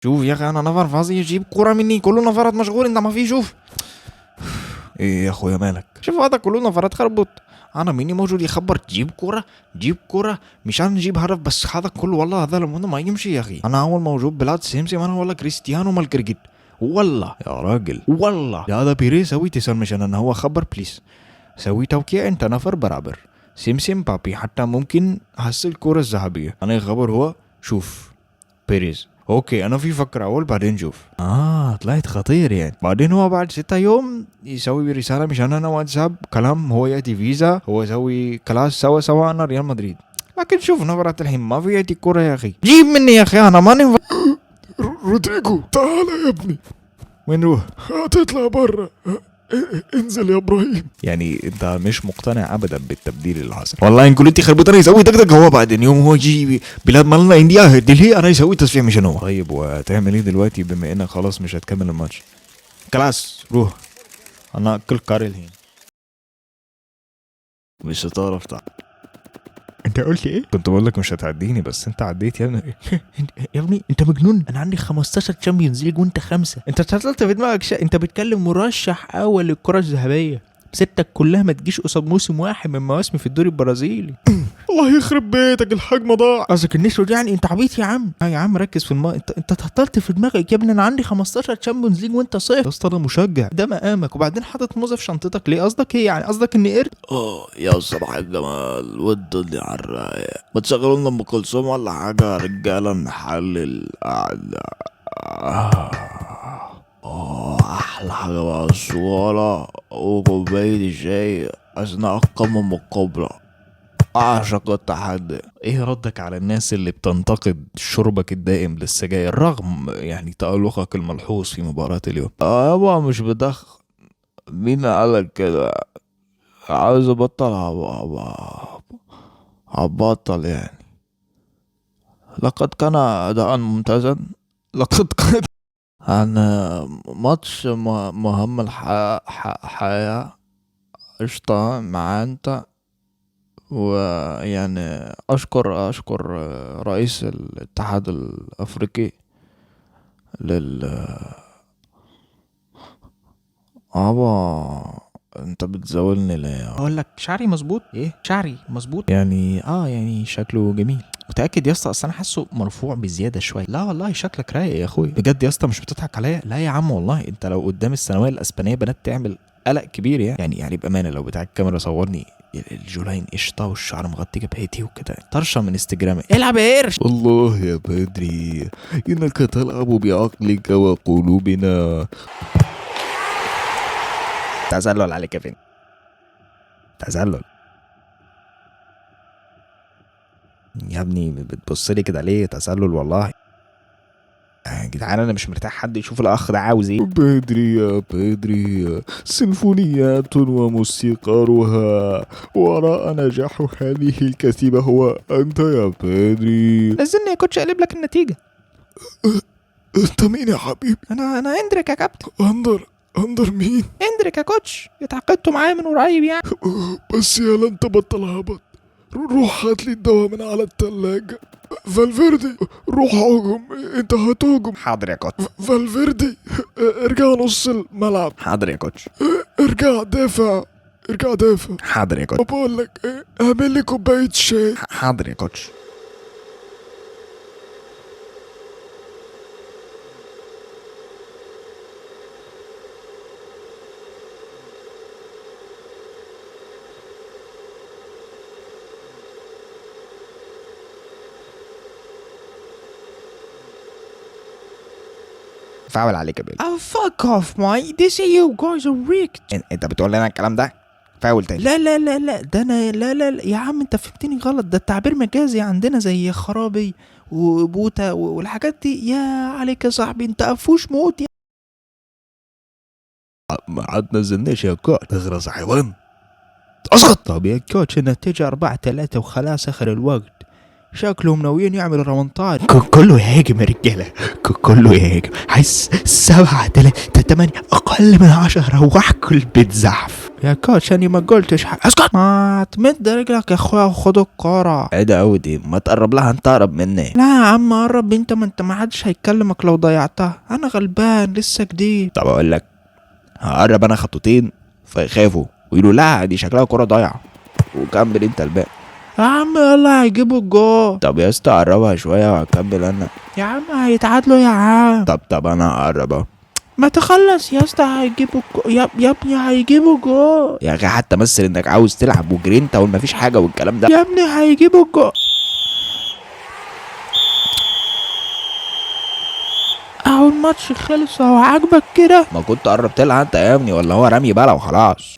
شوف يا اخي، انا نفر فاضي يجيب كورة مني، كله نفرات مشغول، انت ما في. شوف ايه يا اخويا مالك؟ شوف هذا كله نفرات خربط. انا ميني موجود يخبر جيب كورة جيب كورة مشان نجيب هدف، بس هذا كله والله هذا ما يمشي يا اخي. انا اول موجود بلاد سمسم انا والله كريستيانو مال كريكت والله يا راجل والله. هذا بيري سوي اتصال مشان انه هو خبر please سوي توقيع انت نفر برابر سمسم بابي حتى ممكن حصل الكرة الذهبية. انا خبر هو شوف بيريز okay انا في فكرة اول بعدين شوف. طلعت خطير يعني. بعدين هو بعد 6 يوم يسوي رسالة مشان انا واتساب كلام، هو يأتي فيزا هو يسوي كلاس سوا سوا انا ريال مدريد. لكن شوف نفرات الحين ما في يأتي كرة يا اخي. جيب مني يا اخي انا ماني رودريجو تعال يا ابني. وين روح؟ هتطلع برا. انزل يا ابراهيم. يعني انت مش مقتنع ابدا بالتبديل اللي حصل؟ والله انكوليتي خربت انا يسوي دقدق هو بعدين يوم هو يجي بلاد مالنا انديا دلهي انا يسوي تصفية مشان هو. طيب وهتعمل ايه دلوقتي بما انك خلاص مش هتكمل الماتش؟ خلاص روح انا اكل كاري الحين. مش هتعرف انت قلت ايه؟ كنت بقول لك مش هتعديني بس انت عديت يا ابني. يا ابني انت مجنون، انا عندي 15 Champions League وانت 5. انت اتسلت في دماغك انت بتكلم مرشح اول للكرة الذهبية، ستك كلها ما تجيش قصاد موسم واحد من مواسمي في الدوري البرازيلي. الله يخرب بيتك الحجم ضاع. قصدك النشر يعني؟ انت عبيط يا عم. يا عم ركز في انت اتهطلت في دماغك يا ابني. انا عندي 15 Champions League وانت صفر. يا اسطى انا مشجع، ده مقامك. وبعدين حاطط موزة في شنطتك ليه؟ قصدك ايه يعني؟ قصدك اني قرد؟ يا صباح الجمال والدنيا على الرايق. ما تشغلوا لنا ام كلثوم ولا حاجة يا رجاله نحلل القعدة. احلى حاجة بقى الصورة وكوبايه الشاي اثناء القمه الكبرى. اعشق التحدي. ايه ردك على الناس اللي بتنتقد شربك الدائم للسجاير رغم يعني تألقك الملحوظ في مباراة اليوم؟ يابا مش بدخن. مين قالك كده؟ عاوز ابطل هبطل يعني. لقد كان اداء ممتازا. لقد كان انا ماتش مهم الحياة قشطة مع انت. ويعني اشكر رئيس الاتحاد الافريقي لل ابا. انت بتزاولني ليه؟ اقول لك شعري مظبوط. ايه شعري مظبوط يعني؟ يعني شكله جميل. متاكد يا اسطى؟ اصل انا حاسه مرفوع بزيادة شوية. لا والله شكلك رايق يا اخويا بجد يا اسطى. مش بتضحك عليا؟ لا يا عم والله انت لو قدام الثانوية الاسبانية بنات تعمل قلق كبير يعني. يعني بامانه لو بتاع الكاميرا صورني الجولاين قشطه والشعر مغطي جبهتي وكده طرشه من انستجرام. العب يا قرش. والله يا بدري انك تلعب بعقلك وقلوبنا. تسلل عليك يا فين؟ تسلل يا ابني. بتبص لي كده ليه؟ تسلل والله يا جدعان. انا مش مرتاح حد يشوف الاخ ده عاوز ايه. بدري يا بدري، سيمفونيات وموسيقارها وراء نجاح هذه الكتيبة هو انت يا بدري. نزلني يا كوتش اقلب لك النتيجة. انت مين يا حبيبي؟ انا اندريك يا كابتن. اندر مين؟ اندريك يا coach، اتعاقدتوا معايا من قريب يعني. بس يا انت بطل هبط. روح هات لي الدواء من على التلاجة. فالفيردي روح هاجم، انت هتهاجم. حاضر يا coach. فالفيردي ارجع نص الملعب. حاضر يا coach. ارجع دافع، ارجع دافع. حاضر يا coach. بقول لك اعمل لي كوباية شاي. حاضر يا coach. فاول عليك يا بيل. Oh fuck off mate, this you guys are rigged. انت بتقول لنا الكلام ده؟ فاول تاني. لا لا لا لا ده انا لا لا لا يا عم انت فهمتني غلط. ده التعبير مجازي عندنا زي خرابي وبوتا والحاجات دي. يا عليك يا صاحبي انت قفوش موت يا. ما عاد نزلناش يا coach. اغرس حيوان اسقط. طب يا coach النتيجة 4-3 وخلاص اخر الوقت. شكلهم ناويين يعملوا رمنطار. كله يهاجم يا رجاله، كله يهاجم. عايز 7 3 8 اقل من 10. روحكوا البيت زحف. يا coach انا ما قلتش حاجة. اسكت. ما تمد رجلك يا اخويا وخد الكورة. ايه ده قوي دي، ما تقرب لها انت اقرب مني. لا يا عم قرب انت، ما انت ما حدش هيكلمك لو ضيعتها، انا غلبان لسه جديد. طب اقول لك، هقرب انا خطوتين فيخافوا ويقولوا لا دي شكلها كرة ضايعة، وكمل انت الباقي. يا عم يلا هيجيبوا الجول. طب يا اسطى قربها شوية وهكمل انا. يا عم هيتعادلوا يا عم. طب انا هقرب اهو. ما تخلص يا اسطى هيجيبوا يا ابني هيجيبوا جول. يا اخي حتى مثل انك عاوز تلعب وجرينتا ومفيش حاجة والكلام ده. يا ابني هيجيبوا الجول. اهو الماتش خلص اهو، عاجبك كده؟ ما كنت قربت لها انت يا ابني، ولا هو رمي بلا وخلاص.